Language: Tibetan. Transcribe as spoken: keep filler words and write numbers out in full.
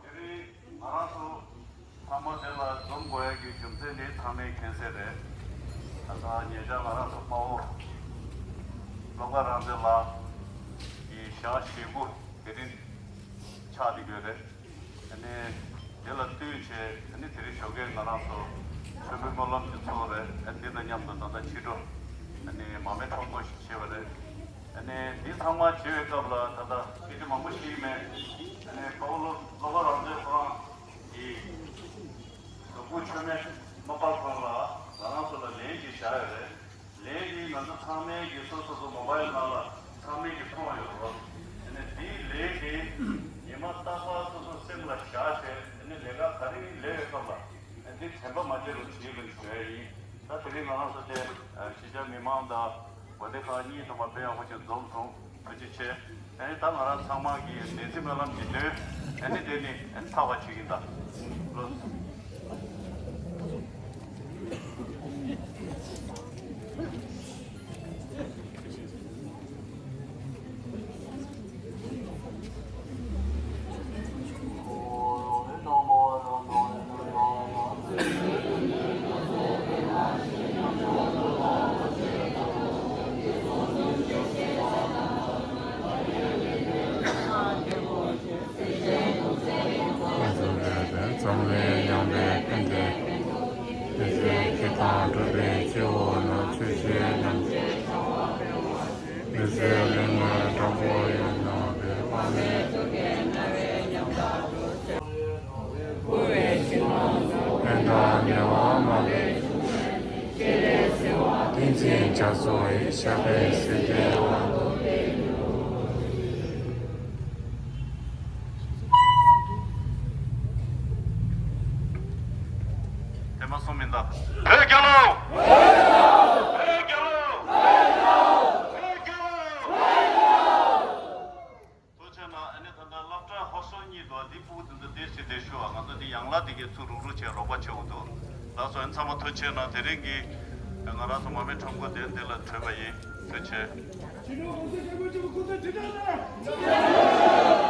དེ་རིང་ང་རང་ཚོ་ཚང་མ་དེ་ལ་འཛོམས་དགོས་ཡ་གི་རྒྱུ་མཚན་དེ་ཚང་མས་མཁྱེན་གསལ་རེད། ད་ལྟ་ཉེ་ཆར་ང་རང་ཚོ་དཔའ་བོ་བློ་དགའ་རང་བཙན་ལགས་ཀྱི་ཞག་ཞེ་དགུ་དེ་རིང་ཆགས་བསྡད་ཡོད་རེད། ཨ་ནི་དེ་ལ་བསྟུན་བྱས་ཨ་ནི་དེ་རིང་ཞོགས་ཀས་ང་རང་ཚོ་མཆོད་འབུལ་སྨོན་ལམ་གྱི་ཚོགས་རེད། ཨ་འདི་དང་མཉམ་དུ་ད་ལྟ་ཕྱི་དྲོ་ཨ་ནི་མར་མེ་ཁྲོམ་སྐོར་ཞིག་བྱས་པ་རེད། ཨ་ནི་འདི་ཚང་མ་བྱེད་པའི་སྐབས་ལ་ད་ལྟ་སྐད་ཆ་མང་པོ་ཞིག་མེད། ཨ་ནི་དཔའ་བོ་བློ་བློ་དགའ་རང་བཙན་ཁོ་རང་གིས་གཟུགས་པོ་མཆོད་མེ་མ་སྤར་གོང་ལ་ང་རང་ཚོ་ལ་ལན་ཅིག་བཞག་ཡོད་རེད། ལན་འདི་ང་ཚོ་ཚང་མའི་གི་སོ་སོ་སོ་མོ་བཱའིལ་ནང་ལ་ཚང་མའི་གི་མཐོང་ཡོད་རེད། ཨ་ནི་འདིའི་ལན་དེ་ཉི་མ་རྟག་པར་སོ་སོ་སེམས་ལ་བཞག་བྱས་ཨ་ནི་ལས་ཀ་ག་རེ་ལས་ཡོད་སྐབས་ལ་ཨ་འདི་དྲན་པ་མ་བརྗེད་རོགས་བྱེད་དགོས་ཞུ་ཡ་ཡིན། ད་དེ་རིང་ང་རང་ཚོ་དེ་གཞིས་ཆགས་མི་མང་དང་དགོན་སྡེ་ཁག་གཉིས་ཐོག་མ་དཔེ་ཡག་པོ་ཅིག་འཛོམས་སོང་། ཐུགས་རྗེ་ཆེ། ཨ་ནི་ད་ང་རང་ཚང་མ་གི་བདེན་ཚིག་སྨོན་ལམ་གྱི་དོན་ཨ་ནི་དེ་ནི་ཨ་ནི་ཚར་བ་བྱེད་ཀྱིན་གདའ། ལོ། འཛམ་གླིང་ཡངས་པའི་ཕན་བདེ། མི་ཚེ་སྐྱིད་ཐང་སྒྲུབ་པའི་སྤྱི་བོ་ན་ཆོས་ཀྱི་རྣམ་འབྱེད། མི་ཚེ་གླེང་མོལ་དྲང་པོ་ཡོད་ན་བོད་དཔག་མེད། ཕན་དང་ཉེ་བར་སྨྲ་བའི་གཏན་ཚིགས་རྒྱ་མཚོ་ཡི་ཞབས་པད་སྲིད་མཐའི་དབང་དུ་བསྟན་ཡོད། དེ་མ་སོང་མིན་ད། བོད་རྒྱལ་ལོ། བོད་རྒྱལ་ལོ། བོད་རྒྱལ་ལོ། ཐུགས་རྗེ་གནང་། ཨ་ནི་ད་ལྟ་སློབ་གྲྭ་ཧོ་སོ་གཉིས་འདུག་འདི་ཕྲུ་གུ་དེ་ཚོ་དེ་ཞིག་དེ་ཞུ་བ། ང་ཚོ་འདི་ཡང་ལ་དེ་གའི་ཚུར་རུག་རུག་བྱས་རོགས་པ་བྱེད་འོ་འདུག་ལགས་སོ། ཨ་ནི་ཚང་མ་ཐུགས་རྗེ་གནང་། དེ་རིང་གི་ང་རང་ཚོ་མར་མེ་ཁྲོམ་སྐོར་དེ་འདི་ལ་གྲོལ་བ་ཡིན། ཐུགས་རྗེ་ཆེ།